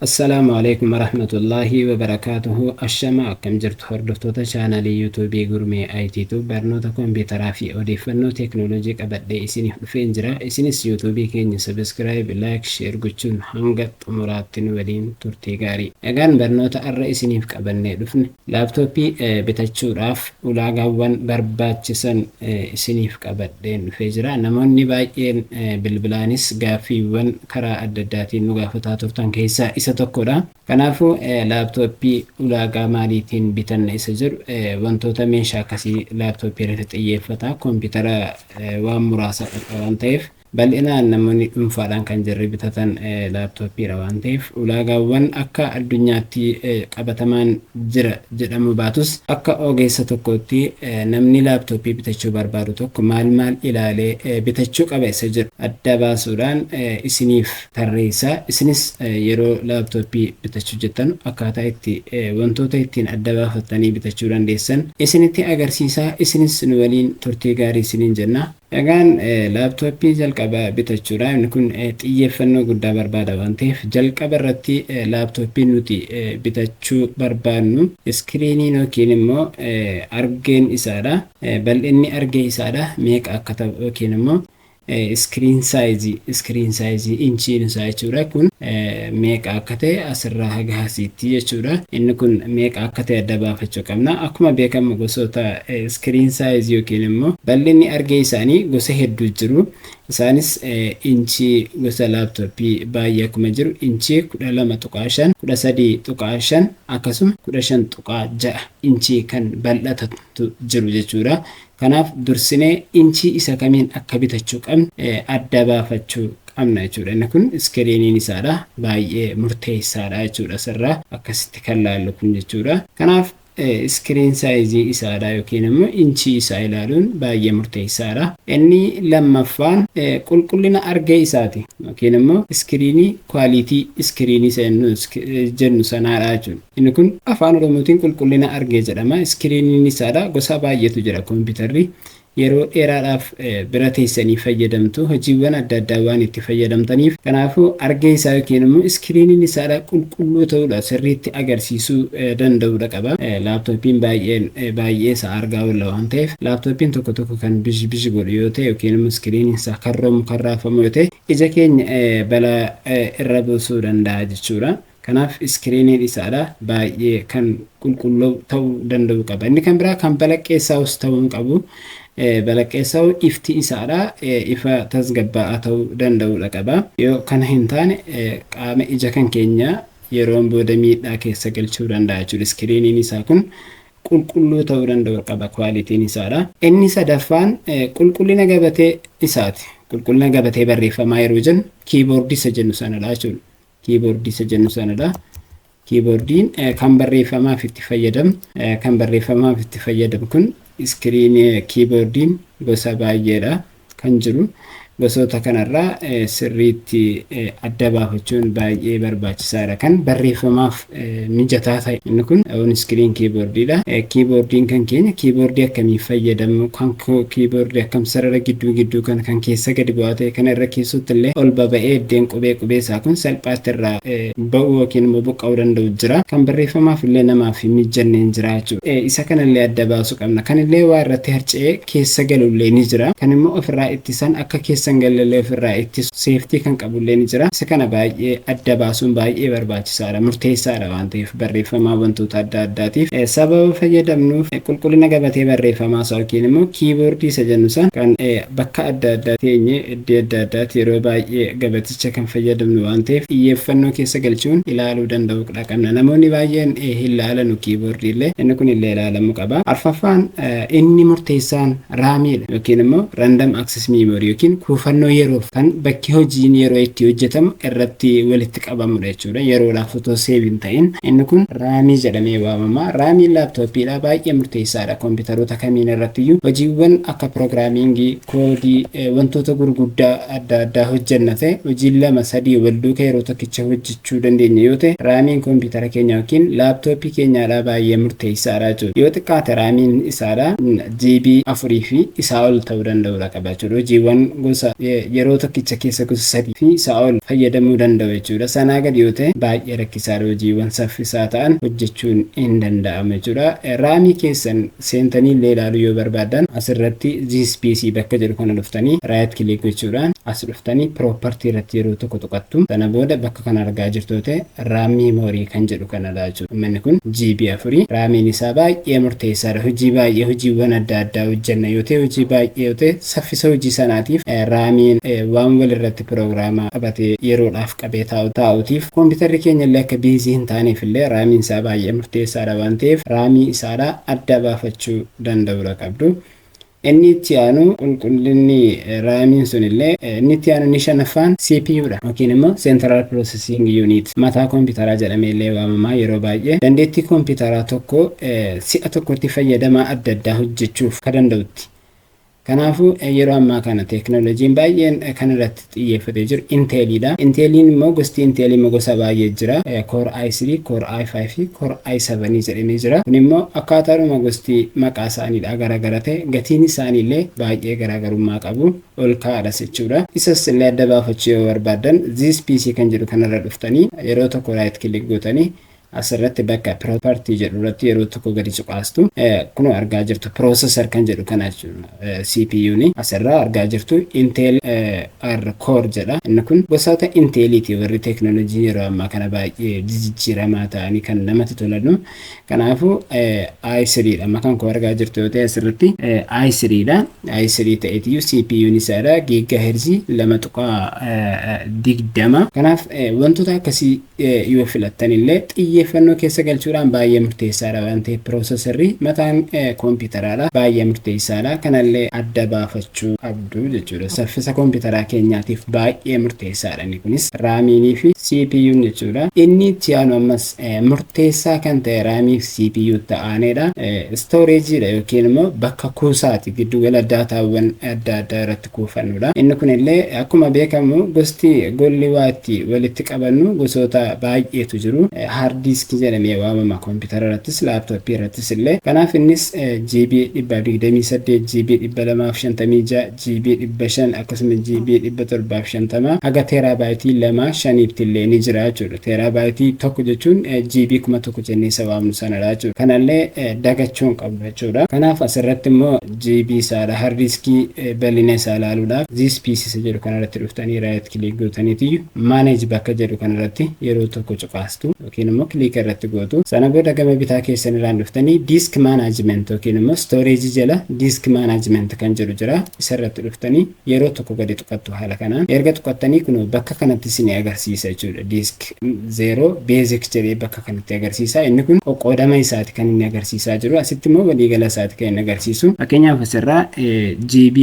Assalaamu alaikum warahmatullaahi wabarakaatuhu. Ashama, akkam jirtu hordoftoota chaanalii Yuutuubii Gurmee ITtu? Barnoota kompiitaraa fi odeeffannoo teeknooloojii qabadhee isiniif dhufeen jira. Isinis Yuutuubii keenya subscribe, like, share gochuun hanga xumuraatti nu waliin turtii gaarii. Egaan barnoota arra isiniif qabannee dhufne laaptooppii bitachuudhaaf ulaagaawwan barbaachisan isiniif qabadheen dhufee jira. Namoonni baay'een bilbilaanis gaaffiiwwan karaa adda addaatiin nu gaafataa turtan keessaa isa tokkodha. Kanaafuu laaptooppii ulaagaa maaliitiin bitanna isa jedhu, wantoota meeshaa akkasii laaptooppii irratti xiyyeeffata. Kompiitara waan muraasa qaqa waan ta'eef, bal'inaan namoonni dhuunfaadhaan kan jirri bitatan laaptooppiidha waan ta'eef, ulaagaawwan akka addunyaatti qabatamaan jira jedhamu baatus, akka ogeessa tokkootti namni laaptooppii bitachuu barbaadu tokko maal maal ilaalee bitachuu qaba isa jedhu adda baasuudhaan isiniif tarreessa. Isinis yeroo laaptooppii bitachuu jettan akkaataa itti wantoota ittiin adda baafattanii bitachuu dandeessan isinitti agarsiisaa. Isinis nu waliin turtii gaarii isiniin jenna. Egaan laaptooppii jalqaba bitachuudha. Inni kun xiyyeeffannoo guddaa barbaada waan ta'eef, jalqaba irratti laaptooppiin nuti bitachuu barbaannu iskiriiniin yookiin immoo argeen isaadha. Bal'inni argee isaadha meeqa akka ta'u yookiin immoo screen size inchiin isaa jechuudha. Kun meeqa akka ta'e, asirraa haga asiitti jechuudha. Inni kun meeqa akka ta'e adda baafachuu qabna. Akkuma beekamu gosoota screen size yookiin immoo bal'inni argee isaanii gosa hedduu jiru. Isaanis inchii gosa laaptooppii baay'ee akkuma jiru inchii 12.5, 13.5, akkasuma 15.6 inchii kan bal'atatu jiru jechuudha. Kanaaf dursinee inchii isa kamiin akka bitachuu qabnu adda baafachuu qabna jechuudha. Inni kun iskiriiniin isaadha baay'ee murteessaadha jechuudha. Asirraa akkasitti kan laallu kun jechuudha. Kanaaf screen size isaadha yookiin immoo inchii isaa ilaaluun baay'ee murteessaadha. Inni lammaffaan qulqullina argee isaati yookiin immoo iskiriinii, quality iskiriinii jennu sanaadha jechuudha. Inni kun Afaan Oromootiin qulqullina argee jedhama. Iskiriiniin isaadha gosa baay'eetu jira. Kompiitarri yeroo dheeraadhaaf bira teessanii fayyadamtu, hojiiwwan adda addaa waan itti fayyadamtaniif, kanaafuu argee isaa yookiin immoo iskiriiniin isaadha qulqulluu ta'uudha, sirriitti agarsiisuu danda'uudha qaba. Laaptooppiin baay'een baay'ee isaa argaa oolla waan ta'eef, laaptooppiin tokko tokko kan bish bish godhu yoo ta'e yookiin immoo iskiriiniin isaa kan romu, kan raafamu yoo ta'e, ija keenya balaa irra buusuu danda'a jechuudha. Kanaaf iskiriiniin isaadha baay'ee kan qulqulluu ta'uu danda'u qaba. Inni kan biraa kan balaqqeessaa'us ta'uu hin qabu. Balaqqeessaa'u ifti isaadha ifa tasgabbaa'aa ta'uu danda'uudha qaba. Yoo kana hin taane qaama ija kan keenya yeroon booda miidhaa keessa galchuu danda'a jechuudha. Iskiriiniin isaa kun qulqulluu ta'uu danda'u qaba, qualityn isaadha. Inni sadaffaan qulqullina gabatee isaati. Qulqullina gabatee barreeffamaa yeroo jennu kiiboordii isa jennu sanadha jechuudha. Kiiboordii isa jennu sanadha. Kiiboordiin kan barreeffamaaf itti fayyadamu kun iskiriinii, kiiboordiin gosa baay'eedha kan jiru. Gosoota kanarraa sirriitti adda baafachuun baay'ee barbaachisaadha. Kan barreeffamaaf mijataa ta'e inni kun on screen kiiboordiidha. Kiiboordiin kan keenya kiiboordii akkamii fayyadamu, kan kiiboordii akkam, sarara gidduu gidduu kan keessa gadi bu'aa ta'e, kan irra keessatti illee ol baba'ee iddeen qubee qubee isaa kun salphaatti irraa ba'uu yookiin immoo buqqa'uu danda'u jira. Kan barreeffamaaf illee namaaf hin mijanneen jira jechuudha. Isa kanallee adda baasuu qabna. Kan illee waa irratti harca'ee keessa galullee ni jira. Kan immoo ofirraa ittisan, akka keessa hin galellee ofirraa ittisu, safety kan qabullee ni jira. Isa kana baay'ee adda baasuun baay'ee barbaachisaadha. Murteessaadha waan ta'eef, barreeffamaa wantoota adda addaatiif sababa fayyadamnuuf, qulqullina gabatee barreeffamaa isaa yookiin immoo kiiboordii isa jennu san, kan bakka adda addaa teenye iddoo adda addaatti yeroo baay'ee gabaticha kan fayyadamnu waan ta'eef, xiyyeeffannoo keessa galchuun ilaaluu danda'uu qabna. Namoonni baay'een hin laalanu kiiboordii illee, inni kun illee ilaalamuu qaba. Arfaffaan inni murteessaan raamiidha yookiin immoo random access memory yookiin kuufannoo yeroof kan bakki hojiin yeroo itti hojjetamu irratti walitti qabamudha jechuudha. Yeroodhaaf otoo save hin ta'in inni kun raamii jedhamee waamama. Raamiin laaptooppiidha baay'ee murteessaadha. Kompiitaroota kamiin irrattiyyuu hojiiwwan akka programming, koodii, wantoota gurguddaa adda addaa hojjenna ta'e, hojii lama sadii wal duuka yeroo tokkicha hojjechuu dandeenya yoo ta'e, raamiin kompiitara keenya yookiin laaptooppii keenyaadha baay'ee murteessaadha jechuudha. Yoo xiqqaate raamiin isaadha GB 4 fi isaa ol ta'uu danda'udha qaba jechuudha. Hojiiwwan gosa gosa yeroo tokkicha keessa gosa sadii fi isaa ol fayyadamuu danda'u jechuudha. Sanaa gadi yoo ta'e baay'ee rakkisaadha, hojiiwwan saffisaa ta'an hojjechuun hin danda'amu jechuudha. RAMii keessan seentanii illee ilaaluu yoo barbaadan, asirratti This PC bakka jedhu kana dhuftanii right click gochuudhaan as dhuftanii property irratti yeroo tokko tuqattu. Sana booda bakka kana argaa jirtu ta'e RAM memory kan jedhu kanadha jechuudha. Manni kun GB 4. RAMiin isaa baay'ee murteessaadha. Hojii baay'ee, hojiiwwan adda addaa hojjenna yoo ta'e, hojii baay'ee yoo ta'e, saffisa hojii sanaatiif RAMiin waan walirratti piroogiraama qabatee yeroodhaaf qabee taa'uutiif, kompiitarri keenya illee akka busy hin taaneef illee RAMiin isaa baay'ee murteessaadha waan ta'eef, RAMii isaadha adda baafachuu danda'uudha qabdu. Inni itti aanu qulqullinni RAMiin sun illee, inni itti aanu inni shanaffaan CPU dha yookiin immoo Central Processing Unit mataa kompiitaraa jedhamee illee waamamaa. Yeroo baay'ee dandeettii kompiitaraa tokko si'a tokkotti fayyadamaa adda addaa hojjechuuf ka danda'utti. Kanaafuu yeroo ammaa kana teeknooloojiin baay'een kan irratti xiyyeeffatee jiru Inteliidha. Inteliin immoo, gosti Intelii immoo gosa baay'ee jira. Core i3, Core i5 fi Core i7 jedhamee jira. Kun immoo akkaataadhuma gosti maqaa isaaniidha garaagara ta'e, gatiin isaaniillee baay'ee garaagarummaa qabu, ol ka'aadhas jechuudha. Isas illee adda baafachuu yoo barbaaddan, This PC kan jedhu kanarra dhuftanii yeroo tokko right click gootanii asirratti bakka property jedhu irratti yeroo tokko gadi cuqaastu. Kun argaa jirtu processor kan jedhu kana jechuudha. CPU ni asirraa argaa jirtu Intel R Core jedha. Inni kun gosoota Inteliiti, warri teeknooloojii yeroo ammaa kana baay'ee jijjiiramaa ta'anii kan namatti tolanu. Kanaafuu i3 dha. Amma kan koo argaa jirtu yoo ta'e asirratti i3 dha. i3 ta'eetiyyuu CPU isaadha gigahertzii 2.20. Kanaaf wantoota akkasii yoo filattan illee xiyyeeffannoo keessa galchuudhaan baay'ee murteessaadha waan ta'eef, processorri mataan koompitaraadha baay'ee murteessaadha. Kanallee adda baafachuu qabdu jechuudha. Saffisa koompitaraa keenyaatiif baay'ee murteessaadha inni kunis, RAMiinii fi CPU'n jechuudha. Inni itti aanu ammas murteessaa kan ta'e RAMii fi CPU ta'anidha. Storageiidha yookiin immoo bakka kuusaati, giddugala daataawwan adda addaa irratti kuufannudha. Inni kunillee akkuma beekamu gosti golli waa itti walitti qabannu gosoota baay'eetu jiru. Hard disk jedhamee waamama koompitara irrattis laaptooppii irrattis illee. Kanaaf innis GB 128, GB 256, GB 500, akkasuma GB 750 haga terabyteii 2 5tti illee ni jira jechuudha. Terabyteii 1 jechuun GB 1000 jennee isa waamnu sanadha jechuudha. Kanallee dagachuu hin qabnu jechuudha. Kanaaf asirratti immoo GB isaadha hard diskii bal'ina isaa ilaaluudhaaf This PC isa jedhu kanarratti dhuftanii right click gootaniitiyyuu manage bakka jedhu kanarratti yeroo tokko cuqaastu yookiin immoo click irratti gootu. Sana booda gama bitaa keessan irraan dhuftanii disk management yookiin immoo storage jala disk management kan jedhu jira. Isarratti dhuftanii yeroo tokko gadi tuqattu haala kanaan. Erga tuqattanii kun bakka kanatti isin agarsiisa jechuudha. Disk 0 basic jedhee bakka kanatti agarsiisa. Inni kun qoqqoodama isaati kan inni agarsiisaa jiru. Asitti immoo waliigala isaati kan inni agarsiisu. Fakkeenyaaf asirraa GB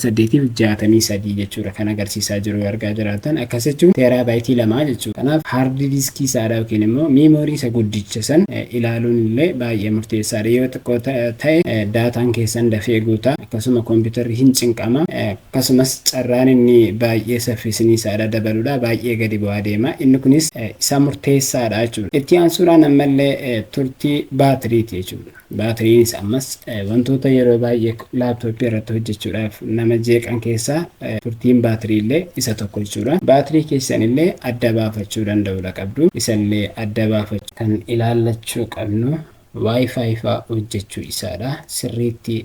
1863 jechuudha kan agarsiisaa jiru argaa jiraatan. Akkas jechuun terabyteii 2 jechuudha. Kanaaf hard diskii isaadha yookiin immoo memory isa guddicha san ilaaluun illee baay'ee murteessaadha. Yoo xiqqoo ta'e daataan keessan dafee guuta, akkasuma kompiitarri hin cinqama, akkasumas carraan inni baay'ee saffisni isaadha dabaluudha baay'ee gadi bu'aa deema. Inni kunis isa murteessaadha jechuudha. Itti aansuudhaan ammallee turtii baatiriiti jechuudha. Baatiriinis ammas wantoota yeroo baay'ee laaptooppii irratti hojjechuudhaaf nama jeeqan keessaa turtiin baatirii illee isa tokko jechuudha. Baatirii keessan illee adda baafachuu danda'uudha qabdu. Isallee adda baafachuu kan ilaallachuu qabnu WiFi fa'aa hojjechuu isaadha. Sirriitti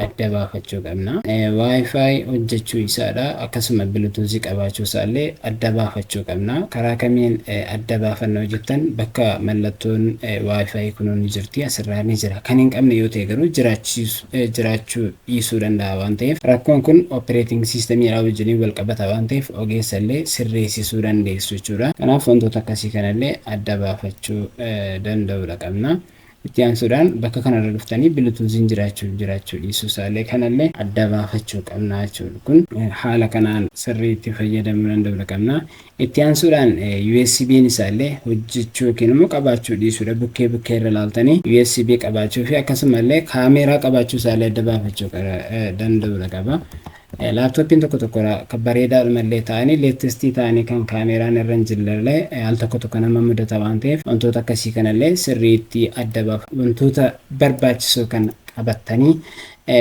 adda baafachuu qabna. WiFi hojjechuu isaadha. Akkasuma Bluetoothii qabaachuu isaallee adda baafachuu qabna. Karaa kamiin adda baafanna hojjettan? Bakka mallattoon WiFi kunuu ni jirti, asirraa ni jira. Kan hin qabne yoo ta'e garuu jiraachuu dhiisuu danda'a waan ta'eef, rakkoon kun operating systemii wajjiniin wal qabata waan ta'eef, ogeessa illee sirreessisuu dandeessu jechuudha. Kanaaf wantoota akkasii kanallee adda baafachuu danda'uudha qabna. Itti aansuudhaan bakka kanarra dhuftanii Bluetoothiin jiraachuu dhiisuu isaallee kanallee adda baafachuu qabna jechuudha. Kun haala kanaan sirriitti fayyadamuu danda'uudha qabna. Itti aansuudhaan USB'n isaallee hojjechuu yookiin immoo qabaachuu dhiisuudha. Bukkee bukkee irra ilaaltanii USB qabaachuu fi akkasumallee kaameeraa qabaachuu isaallee adda baafachuu danda'uudha qaba. Laaptooppiin tokko tokko kan bareedaa mallee ta'anii, latestii ta'anii, kan kaameeraan irra hin jirrellee al tokko tokko nama mudata waan ta'eef, wantoota akkasii kanallee sirriitti adda baafa wantoota barbaachisoo kan Qabattanii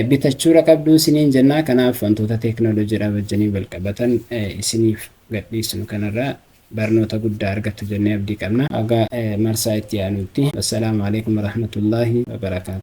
bitachuudha qabdu isiniin jennaa. Kanaaf wantoota teeknooloojiidhaan wajjiniin wal qabatan isiniif gadhiisnu kanarraa barnoota guddaa argattu jennee abdii qabna. Haga marsaa itti aanutti, wassalaamu alaikum warahmatullaahi wabarakaatu.